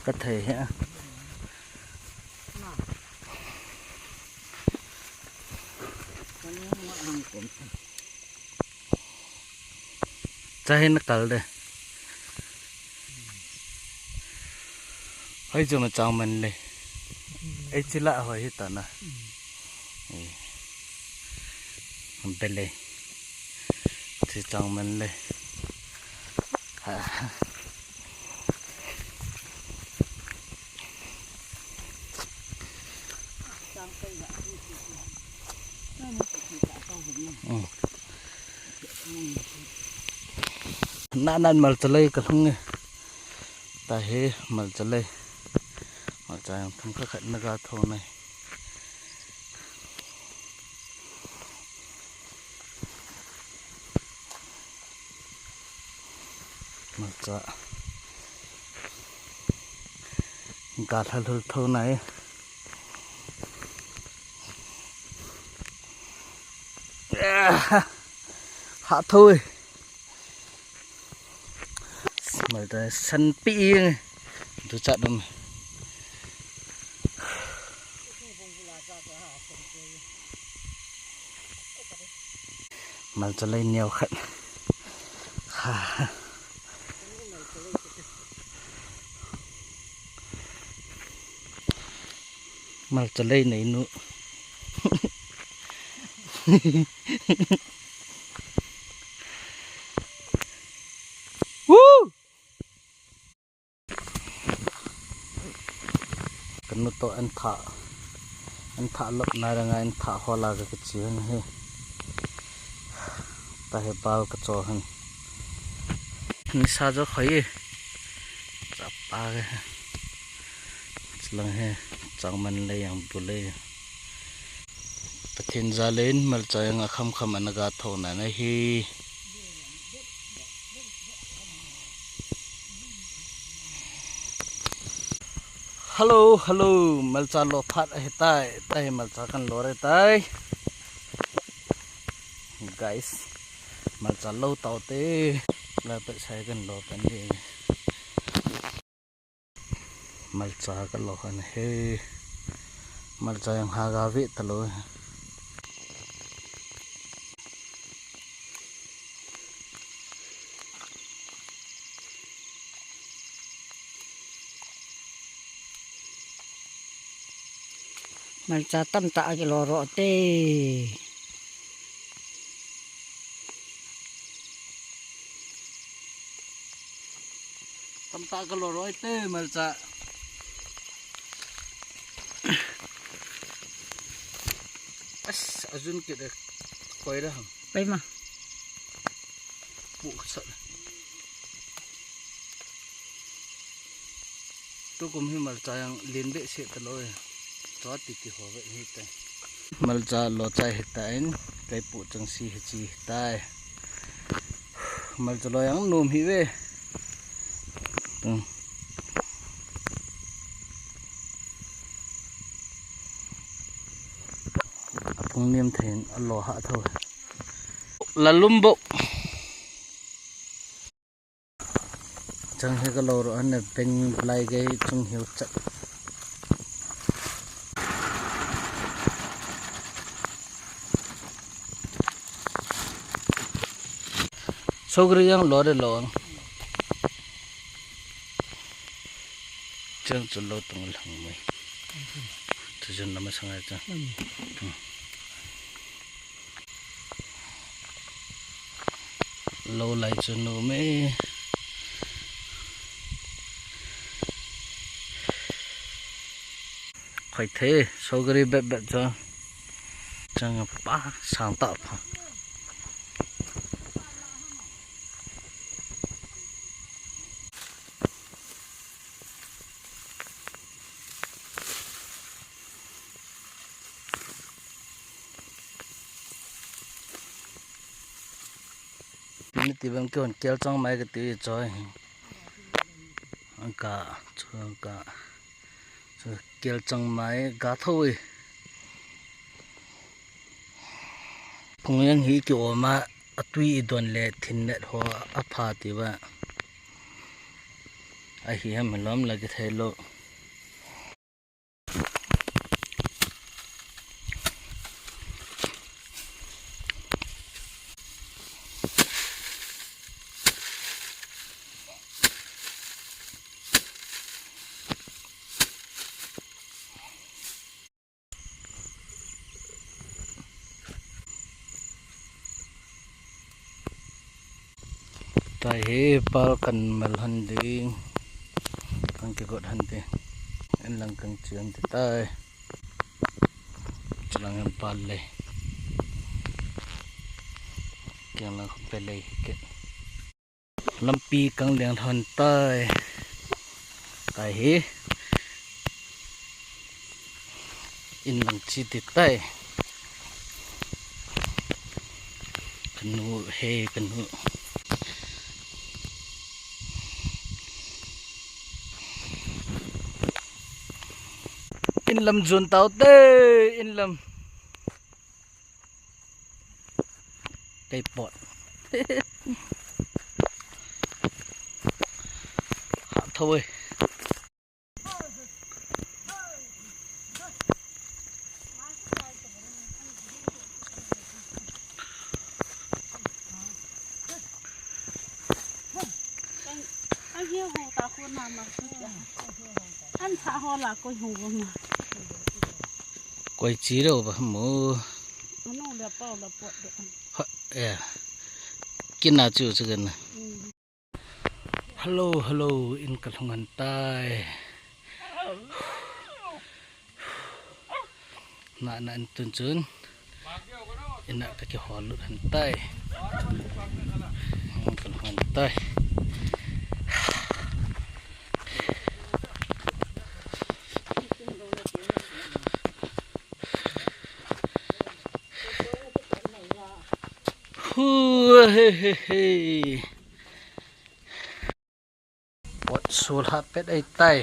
ກະເທຍເຮຍ ຈະເຫັນກັນເດ້. ເຮີ້ຍ ຈະມາຈາງມັນເລີຍ. ເອີ ຈິລະ ເຮີ້ຍ ເຮັດຕານະ. ເອີ ມັນເປັນເລີຍ ຊິຈາງມັນເລີຍ. ນະນັ້ນ ມາລະຈະໄລກະລົງເນ. ຕາເຮ ມາລະຈະໄລ ມາຈາງທັງຂະຂັດນະກາໂທໄນ. ມາຈາກາທະເລີໂທໄນ ຫາໂທຍ. ມາໄດ້ສັນປີ ດູຈັກດູ ມາຈະໄລແນວຂັດ ມາຈະໄລໃນນຸ ວູ ກະນຸໂຕ ອັນທະ ອັນທະລົບນາລະງາ ອັນທະຫໍລາກະກະຈິເຫັນເຮ ຕາເຮບາວກະຈໍຫັ້ນ ນິຊາເຈົ້າຂ້ອຍ ຈັບປາກະ ສະລັງເຮ ຈັງມັນເລີຍ ຍັງບໍ່ເລີຍ. ປະເທນຈາເລນ ມາລະຈາຍັງອາຄຳຄຳອານາກາໂທນານະເຮ. Hello hello ມາລະຈາລໍພັດອາເຮຕາຍ ຕາຍມາລະຈາກັນລໍເຣຕາຍ guys ມາລະຈາລໍເຕົາເຕ ລາເປີດໃຊ້ກັນລໍກັນເດ. ມາລະຈາກະລໍຫັ້ນເຮ ມາລະຈາຍັງຫາກາເວະຕະໂລ. ມາລະຈາຕຳຕະກະລໍລໍເຕ. ຕຳຕາກະລໍລໍເຕ ມາລະຈາ ອັສ ອາຈຸນເກດເອ ໄປລະ ໄປມາ ປຸກສະ ຕຸກກຸມເຮ ມາລະຈາຍັງເລນເບະເສດຕະໂລຍ ຈອດຕິດຕິຫົວເວະເຮແຕ ມາລະຈາລໍຈາຍເຮຕາຍ ໄກປຸກຈັງຊີເຮຈີຕາຍ. ມາລະຈາລໍຍັງໜຸ່ມຮີເວ ອາພຸງນິມເທນອາລໍຫະເທົ່າ ລະລຸມບົກ ຈັ່ງເຮກະໂລໂຣອັນເປັນໄລໄກຈົງຫິວຈັດ. ໂຊກຣິຍັງລໍໄດ້ລໍ ຈັ່ງຈະລໍຕົງຫຼັງໄວ້ ຈະນຳມາສັງໄດ້ຈັ່ງ ໂລໄລຈະໂນເມ ຂ້ອຍເທ ໂຊກະຣີແບບແບບຈະ ຈັງປາສາງຕະພາ ນີ້ຕິເບິ່ງກ່ອນ ແກ້ວຈັງໄມກະຕິຈອຍ ອັງກາ ເຈົ້າ ອັງກາ ແກ້ວຈັງໄມກາໂທຍ ຄົງຍັງຮີກິໂອມາ ອະຕຸຍອີດອນແລ ທິນແນດຫົວອະພາຕິວະ Ahi ham lom lagi thai lo. Tai hi pal kan mal han ding, kan ki got han te, en lang kan chian te tai, chilang han pal le, kiang lang pe le ke. Lampi kang liang han tai, tai hi, in lang chi ti tai, kanu he kanu. In lam jun tau te, in lam. Kai pot. Ha thoi. Ang hiu ho ta ko na ma. An cha ho la ko ho ma. Koi chi ro ba mo. Ano le pau la pot de. Ha, eh. Kin na chu chu kan. Hello, hello, in ka hlung han tai. Na na in tun chun. In na ka ki hol lut han tai. Ka hlung han tai. Hu, he, he, he. Pot sul ha pet ai tai.